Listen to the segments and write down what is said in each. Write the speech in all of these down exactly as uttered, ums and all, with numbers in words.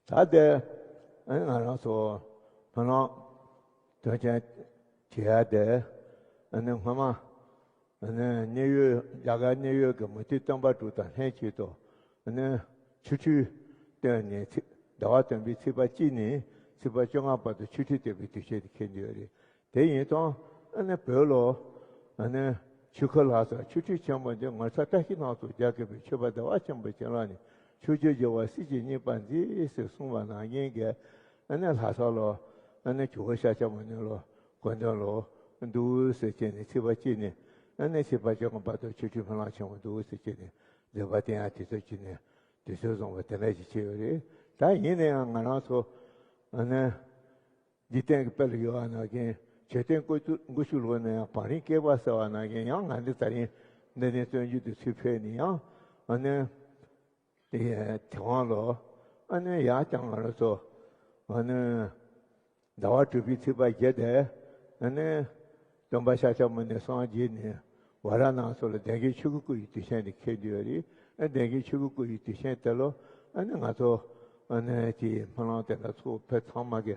ད་དེ་ཨ་ནི་ང་རང་ཚོ་ཕ་ནང་དོན་ཆེན་བྱེད་ཡ་དེ་ཨ་ནི་སྔོན་མ་ཨ་ནི་གནས་ཡུལ་རྒྱ་གར་གནས་ཡུལ་གྱི་མུ་སྟེགས་སྟོན་པ་དྲུག་དང་ལྷན་ཅིག་ཏུ་ཨ་ནི་ཆོ་འཕྲུལ་སྟོན་ནས་ཚེ་ཟླ་བ་བདུན་པའི་ཚེས་པ་གཅིག་ནས་ཚེས་པ་བཅོ་ལྔ་བར་དུ་ཆོ་འཕྲུལ་སྟོན་པའི་དུས་ཆེན་དེ་འཁེལ་འདུག་ཡོད་རེད། དེ་ཡིན་དང་ཨ་ནི་བོད་ལ་ཨ་ནི་ཆོས་ཁ་ལྷ་ས་ཆོ་འཕྲུལ་ཆེན་པོ་འདི་ངོ་མཚར་བཀྲ་ཤིས་སྣ་ཚོགས་རྒྱ་བསྐྱེད་པའི་ཆོས་པ་བདེ་བ་ཆེན་པོ་བྱིན་རླབས་ནས་ཕྱོགས་བཅུའི་རྒྱལ་བ་སྲས་ཀྱི་བསྙེན་པར་མཛད་ཟེར་གསུངས་པ་ནང་བཞིན་གྱི་ཨ་ནི་ལྷ་ས་ལ་ཨ་ནི་ཇོ་བོ་ཤཱཀྱ་མུ་ནེ་ལ་དགོན་སྟོན་ལ་འདུག་ཟེར་བྱས་ནས་ཚེས་པ་གཅིག་ནས་ཨ་ནི་ཚེས་པ་བཅོ་ལྔ་བར་དུ་ཆོ་འཕྲུལ་སྨོན་ལམ་ཆེན་པོ་འདུག་ཟེར་བྱས་ནས་མཛད་པ་དེ་ཡང་དུས་ཚོད་གཅིག་ནས་དུས་ཚོད་བཟང་པོ་དེ་འདྲ་ཞིག་བྱས་ཡོད་རེད། ད་ཡིན་ན་ཡང་ང་རང་ཚོ་ཨ་ནི། འཇིག་རྟེན་གྱི་དཔལ་ལ་ཡོད་པ་ནང་བཞིན་མཆོད་རྟེན་དགུ་བཅུ་དགུ་བཅུ་ལོ་ནས་ཡང་བང་རིམ་བསྐལ་པ་ཟེར་བ་ནང་བཞིན་ཡང་ང་འདི་ད་རིང་འདི་ནས་བཙན་བྱོལ་དུ་ཚུར་ཕེབས་ནས་ཡང་ཨ་ནི་དེ་དེ་དབང་ལོ་ཨ་ནི་ཡང་ཀྱང་ང་རང་ཚོ་ཨ་ནི་ཟླ་བ་དྲུག་པའི་ཚེས་པ་བརྒྱད་དེ་ཨ་ནི་སྟོན་པ་ཤཱཀྱ་མུ་ནེ་སངས་རྒྱས་ནས་ཝཱ་ར་ཎ་སི་ལ་བདེན་བཞིའི་ཆོས་སྐུ་བསྐུལ་བའི་དུས་ཆེན་དེ་འཁེལ་འདུག་ཡོད་རེད། ཨ་བདེན་བཞིའི་ཆོས་སྐུ་བསྐུལ་བའི་དུས་ཆེན་དེ་ལོ་ཨ་ནི་ང་ཚོ་ཨ་ནི་དེ་སྨོན་ལམ་དེ་འདྲ་ཚོགས་ཕེབས་ཚང་མ་གི་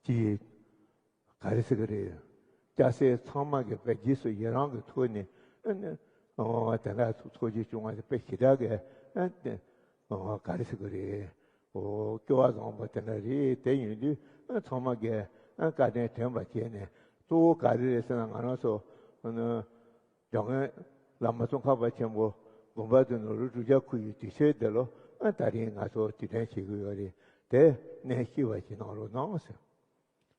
ཀྱི་ག་རེ་ཟེར་གི་རེད། སྐྱ་སེར་ཚང་མ་གི་དཔེ་རྗེས་སུ་ཡི་རང་གི་ཐོག་ནས་ཨ་ནི་ཨོ་དེ་འདྲ་ཚོགས་ཚོགས་ཀྱི་བྱུང་བ་དེ་དཔེ་ཞེ་དྲག་གི་ཨ་ནི་ཨོ་ག་རེ་ཟེར་གི་རེད། ཨོ་སྐལ་བ་བཟང་པོ་དེ་འདྲ་རེད། དེ་ཡིན་དུས་ཨ་ཚང་མ་གི་ཨ་བཀའ་དྲིན་དྲན་པ་བྱས་ནས་གཙོ་བོ་ག་རེ་རེད་ཟེར་ན་ང་རང་ཚོ་ཨ་ནི་འཇམ་མགོན་བླ་མ་ཙོང་ཁ་པ་ཆེན་པོ་དགོངས་པ་དུ་ནོར་བུ་གྲུབ་རྒྱལ་ཁུ་ཡི་དུས་ཆེན་དེ་ལོ་ཨ་ད་རིང་ང་ཚོ་དུས་དྲན་བྱེད་ཀྱི་ཡོད་རེད། དེ་གནས་ཤིས་པ་ཞིག་གནང་རོགས་གནང་ཟེར།